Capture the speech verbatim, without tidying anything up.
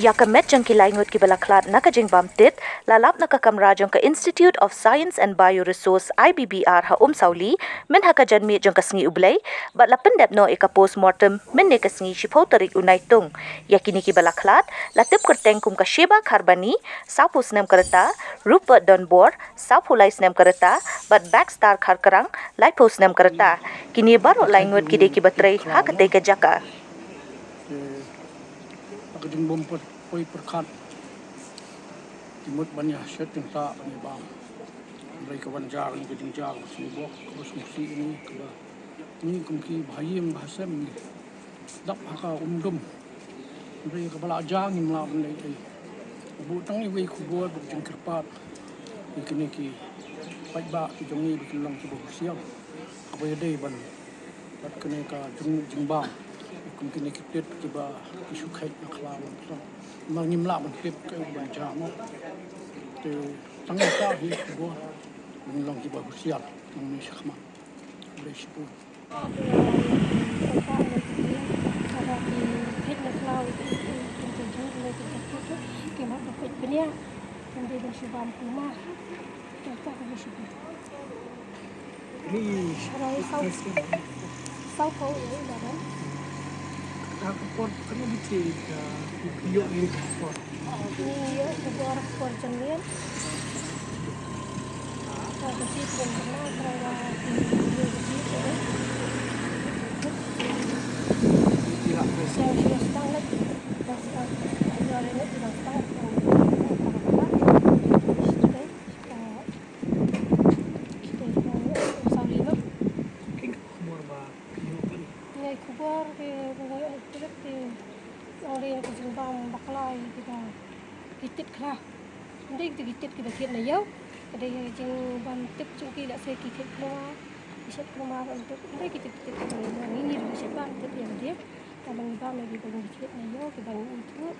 Ïa ka met jong ki lai ngut kiba la khlad na ka jingbam tit la lap na ka kamra jong ka Institute of Science and Bioresource, I B B R, ha Umsawli mynha ka janmiet jong ka Sngi U Blei, bad la pyndep noh ïa ka post mortem mynne ka sngi shiphew tarik u Naitung. Ïa kine kiba la khlad la tip kyrteng kum ka Sheba Kharbani, sawphew snem ka rta, Rupert Donbor, sawphew lai snem ka rta, bad Baxter Kharkrang, laiphew snem ka rta. Kine baroh lai ngut ki dei kiba trei ha katei ka jaka. Te ha ka jingbym poi pyrkhat ki mut ban ïa shet tyngta ban ïa bam. Hynrei ka wan jia kane ka jingjia kaba sngewbok kaba sngewsih ïa ngi, kaba ngi kum ki bahaïing bahasem ngi dap ha ka umdum. Hynrei kaba la jia ngim lah ban leh ei. Buh tang iwei i khubor bad jingkyrpad ïa kine ki paidbah ki jong ngi ba kin long kiba husiar, kaba ïadei ban bad kane ka jing, jingbam kum kine ki tit kiba ki shu kheit na khlaw. Namar ngim lah ban tip kaei ban jia mo. Te tang ïa ka hi khubor ban long kiba husiar nangne shakhmat. Khublei shibun. Ni. Arai saw, saw ko ye la dan. Ka por kano bi ti ka yo ni ka por. Ni yo ka por por jan lian. Ka ti pun na ka wa ti yo ti ko. Ti la ko. Sa yo stang la. Sa yo ni ti la stang. King khubor ba ïoh ban. Ngai khubor ke ngai ïoh ni trip ke ong dei ka jingbam bakla ïa kita ki tit khla. Ong dei kita ki tit kiba thied na ïew. Ka dei ka jingbam tip jong ki lehse ki thied khla. Ki shet khla ban tip. Ong dei kita ki tit kiba ngi ngi ngi shet ban tip ïa ka dei. Ka ban bam ïa kiba ngi thied na ïew kiba ngi ithuh.